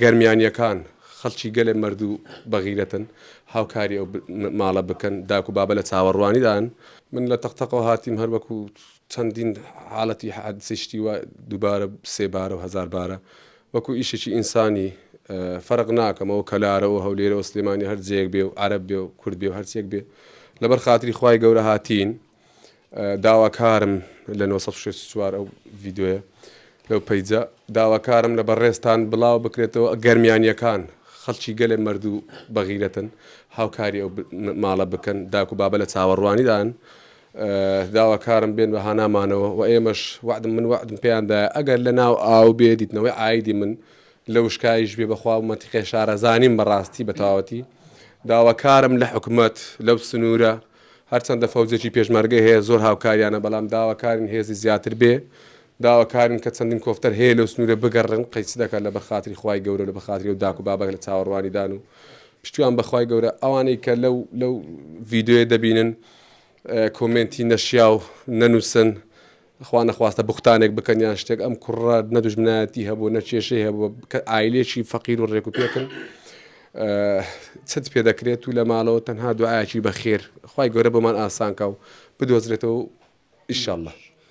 گەرمیانیەکان خەڵکی گەلێ مەرد و بەغیرەتن هاوکاری ئەو ماڵە بکەن داک و بابە لە چاوەڕوانیدان. من لە تەقتەقەوە هاتیم هەر وەکو چەندین حاڵەتی حادسەی شتی وا دووبارە سێ بارە و هەزار بارە وەکو ئیشێکی ئینسانی فەرق ناکەم ئەوە کەلارە و هەولێرە و سلێمانی هەر جێیەک بێ و عەرەب بێ و کورد بێ و هەرچیەک بێ لەبەر خاتری خوای گەورە هاتین داواکارم لە 964 ئەو ڤیدیۆیە لەو پەیجە داواکارم لە بەڕێزتان بڵاو بکرێتەوە گەرمیانیەکان خەڵکی گەلێ مەرد و بەغیرەتن هاوکاری ئەو ماڵە بکەن داک و بابە لە چاوەڕوانیدان داواکارم بێن بە هانامانەوە و ئێمەش وعدم من وعدم پێیاندایە ئەگەر لە ناو ئاو بێ دیتنەوەی عایدی من لە وشکایش بێ بەخوا و مەنتیقەی شارەزانیم بەڕاستی بە تەواوەتی داواکارم لە حکومەت لەو سنوورە هەرچەندە فەوجێکی پێشمەرگە هەیە زۆر هاوکاریانە بەڵام داواکارین هێزی زیاتر بێ داواکارین کە چەندین کۆفتەر هەیە لەو سنوورە بگەڕن قەیچ دەکات لەبەر خاتری خوای گەورە لەبەر خاتری ئەو داک و بابە لە چاوەڕوانیدان و پشتیوان بەخوای گەورە ئەوانەی کە لەو لەو ڤیدیۆیە دەبینن کۆمێنتی نەشیاو نەنووسن خوا نەخواستە بوختانێک بکەن یان شتێک ئەم کوڕە نە دوژمنایەتی هەبوو نە کێشەی هەبوو کە ئایلێکی فەقیر و ڕێک و پێکن چت پێ دەکرێت و لە ماڵەوە تەنها دوعایەکی بەخێر خوای گەورە بۆمان ئاسانکا و بدۆزرێتەوە ئیشەڵڵا.